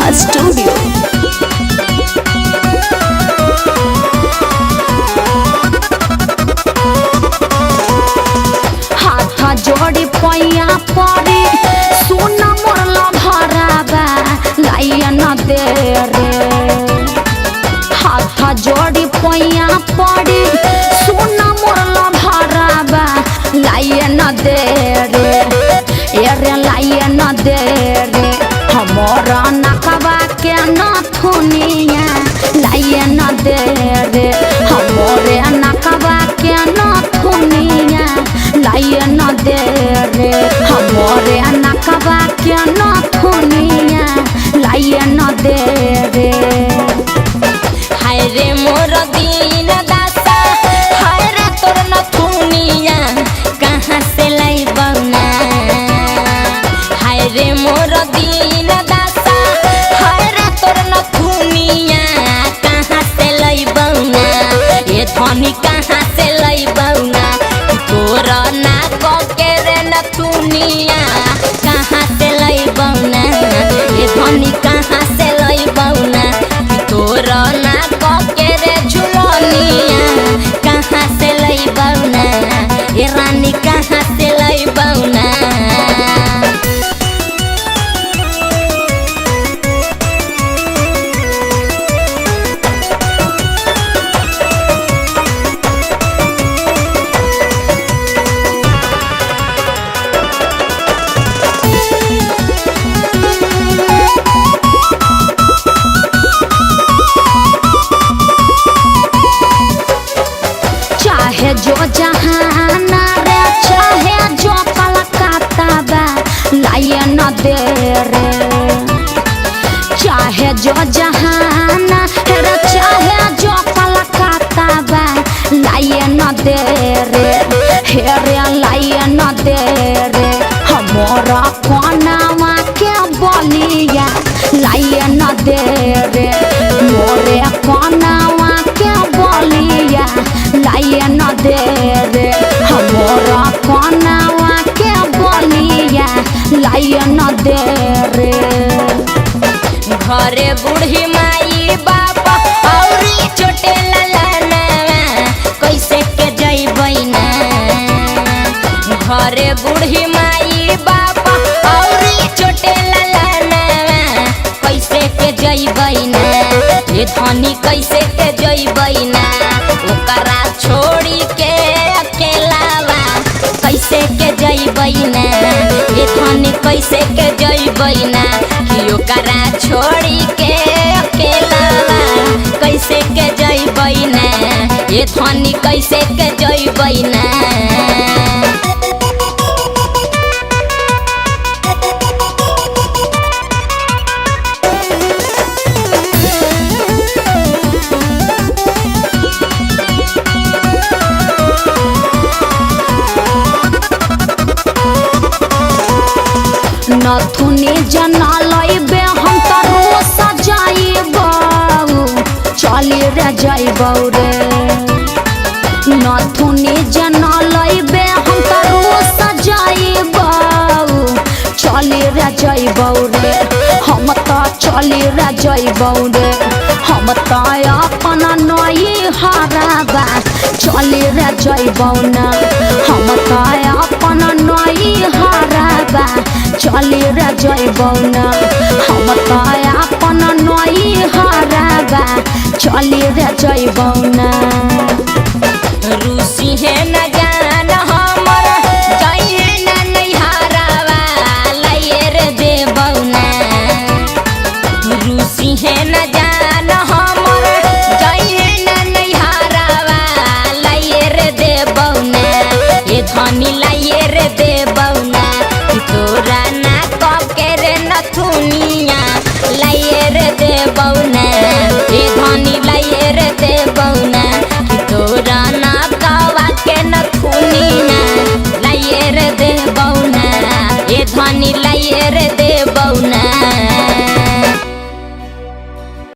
Kalika Studio. हाथ जोड़ी पैया पड़ी सुन मोर भराबा लाइया न दे रे। हाथ जोड़ी पैया पड़ी सुन मोर भराबा लाइया न दे रे, ए रे लाइया न दे रे। हमर नकबा के नथुनिया लाइया न दे रे, हमर नकबा के नथुनिया लाइया न दे रे, हमर नकबा के नथुनिया लाइया न दे रे। हाय रे मोर दीन दासा, हाय रे तोर नथुनिया कहाँ से लैबौना। हाय रे मोर दीन दासा, हाय रे तोर नथुनिया कहाँ से लैबौना। ए धनी कहाँ से लैबौना, तोर नाक के रे नथुनिया कहाँ से लैबौना। ए धनी कहाँ से लैबौना, तोर नाक के रे झुलनिया कहाँ से लैबौना। ए रानी कहाँ से लैबौना। चाहे जो जहाना रे, चाहे जो कलकत्ता बा लाइए न दे रे। चाहे जो जहाना रे, चाहे जो कलकत्ता बा लाइए न दे रे, हे रे लाइए न दे रे। हमर कोनावा के बलिया लाइए न दे रे, मोरे कोनावा के बलिया लाइए न दे रे, हमर कोनावा के बलिया लाइए न दे रे। घरे बूढ़ी माई बाप औरी छोटे ललनवा कैसे के जइबै ना। घरे बूढ़ी माई बाप औरी छोटे ललनवा कैसे के जइबै ना। ए धनी कैसे के जइबै ना, ओकरा छोड़ी के अकेलावा कैसे के जइबै ना। ए धनी कैसे के जइबै ना, कि ओकरा छोड़ी के अकेलावा कैसे के जइबै ना। ए धनी कैसे के जइबै ना। नथुनी जना लैबे हम त रोस जाइबौ, चली रे जाइबौ रे। नथुनी जना लैबे हम त रोस जाइबौ, चली रे जाइबौ रे। हम त चली रे जाइबौ रे, हम त अपन नई हराबा चली रे जाइबौ ना। हम त अपन नई हराबा चली रे जाइबौ ना, हम त अपन नई हराबा चली रे जाइबौ ना। रूसी है ना